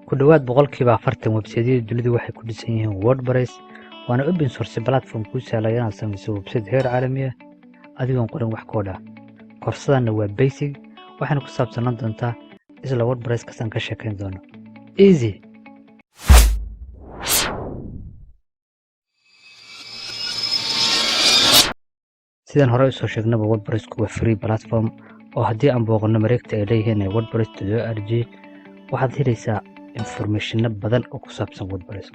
Ku dhowaad 40% website-yada dunidu waxay ku dhisan yihiin WordPress, waana open source platform kuu sahlaya inaad samayso website heer caalami ah adigoon qorin wax code ah. Koorsadanna waa basic, waxayna ku saabsanaan doontaa isla WordPress kasaan ka sheekayn doono. Easy. Sidaan hore usoo sheegnaba, WordPressku waa free platform, oo haddii aan booqanno mareegta ay leeyihiin ee wordpress.org, waxaad helaysaa informationo badan oo ku saabsan WordPress,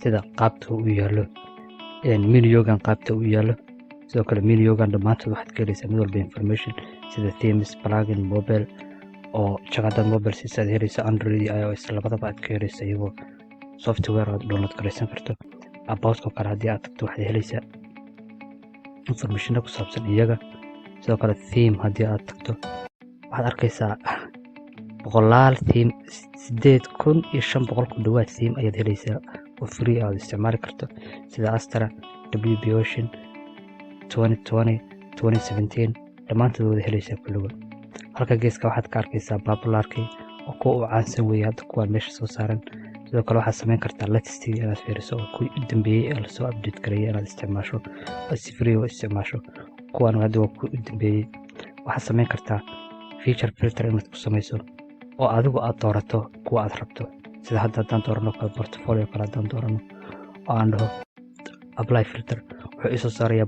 sida qaabta u yaallo menugan, qaabta u yaallo. Sidoo kale menugan dhammaantood waxaad ka helaysaa mid walba information, sida themes, plugin, mobile, oo jaqadaad mobile siisa aad helayso, Android iyo iOS labadaba aad ka helayso, iyagoo software aad download garaysan karto. Aboutka kale haddii aad tagto, waxaad helaysaa informationo ku saabsan iyaga. Sidoo kale theme haddii aad tagto, waxaad arkaysaa boqolaal theme, 8500 ku dhowaad theme ayaad helaysaa oo free aad isticmaali karto, sida Astra, WP Ocean 2020, 2017, dhammaantood wada helaysaa kulligood. Halka geeska waxaad ka arkaysaa popularkii, oo kuwa u caansan weeye hadda kuwaan meesha soo saaran. Sidoo kale waxaad samayn kartaa latestig inaad fiiriso, oo kuwii u dambeeyey ee lasoo update gareeyay inaad isticmaasho oo si free u isticmaasho. Kuwaan hadda waa kuwii u dambeeyey. Waxaad samayn kartaa feature filter inaad ku samayso, oo adigu aad doorato kuwa aad rabto, sida hadda haddaan doorano kale portfolio kale haddaan doorano oo aan dhaho apply filter, wuxuu isoo saarayaa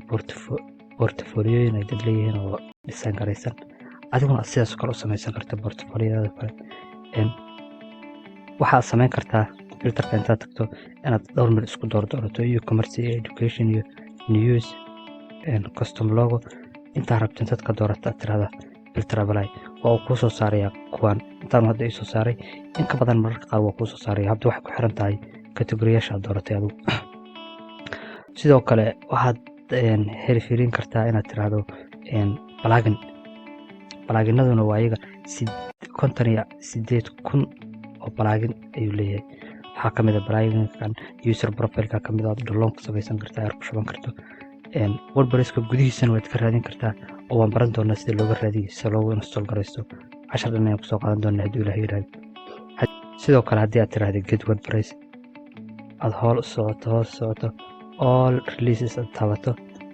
portfolioyin ay dad leeyihiin oo design garaysan. Adiguna aad sidaas kale u samaysan karta portfolioyada kale. Waxaad samayn kartaa filterka intaad tagto inaad dhowr meel isku doordoorato, e-commerce iyo education iyo news, custom logo, intaa rabto intaad ka doorato aad tirahda filter apply, waa uu kuu soo saarayaa kuwaan. Intaanu hadda ii soo saaray, in ka badan mararka qaar waa kuu soo saaraya. Hadda waxay ku xiran tahay categoriyaasha aad dooratay adigu. Sidoo kale waxaad heli fiirin kartaa inaad tiraahdo plugin. Pluginaduna waa iyaga 58,000 oo plugin ayuu leeyahay. Waxaa kamid a pluginkan user profileka kamid a, aad download ku samaysan kartaa, aad ku shuban karto. WordPresska gudihiisana waad ka raadin kartaa, oo waan baran doonaa sida looga raadiyo, sida loogu install garaysto. Cashar dhan ayaan kusoo qaadan doonaa hadduu Ilaah yidhaahdo. Sidoo kale haddii aad tiraahdo get WordPress, aad hool u socoto, hoos socoto, all releases aad taabato,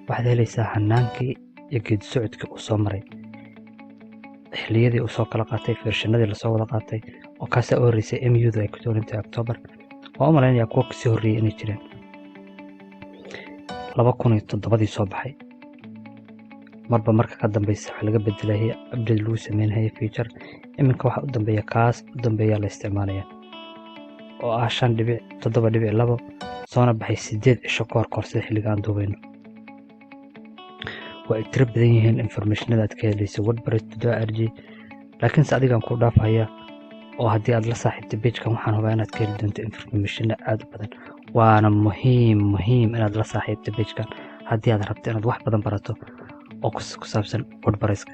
waxaad helaysaa hanaankii iyo geedi socodkii uu soo maray, xilliyadii uu soo kala qaatay, versionadii lasoo wada qaatay, oo kaasaa u horreysay MU-du ay ku toolantay October. Waan u malaynayaa kuwa kasii horreeyay inay jireen, 2007-dii soo baxay. Marba marka ka dambeysa waxa laga bedelayay, update lagu sameynayay feature. Iminka waxa u dambeeya, kaas u dambeeya la isticmaalaya, oo ah 5.7.2, soona baxay 8 cisho ka hor koorsada xilliga aan duubayno. Waa ay tiro badan yihiin informationada aad ka helayso wordpress.org, laakiinse adigaan ku dhaafaya, oo haddii aad la saaxiibta pagekan, waxaan hubaa inaad ka heli doonto informationa aad u badan. Waana muhiim muhiim inaad la saaxiibto pagekan haddii aad rabto inaad wax badan barato oo ku saabsan WordPresska.